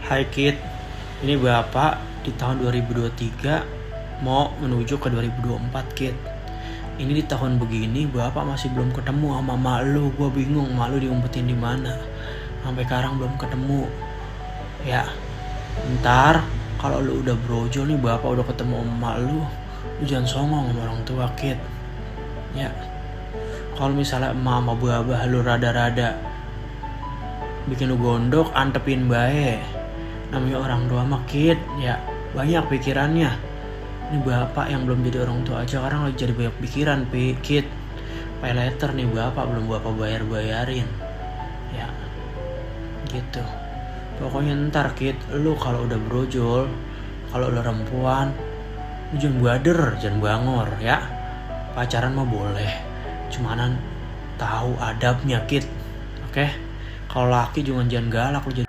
Hai Kit, ini Bapak di tahun 2023 mau menuju ke 2024 Kit. Ini di tahun begini Bapak masih belum ketemu sama mak lu. Gua bingung mak lu diumpetin di mana. Sampai sekarang belum ketemu. Ya, ntar kalau lu udah brojol nih Bapak udah ketemu sama mak lu jangan songong sama orang tua Kit. Ya, kalau misalnya emak sama babah lu rada-rada bikin lu gondok, antepin bae. Namanya orang tua mah Kit, ya banyak pikirannya. Ini bapak yang belum jadi orang tua aja sekarang lagi jadi banyak pikiran Kit. Pay letter nih bapak belum bapak bayarin. Ya gitu. Pokoknya ntar Kit, lu kalau udah brojol, kalau lu perempuan, lu jangan bader, jangan bangor ya. Pacaran mah boleh, cumanan tahu adabnya Kit. Oke? Kalau laki jangan galak lu.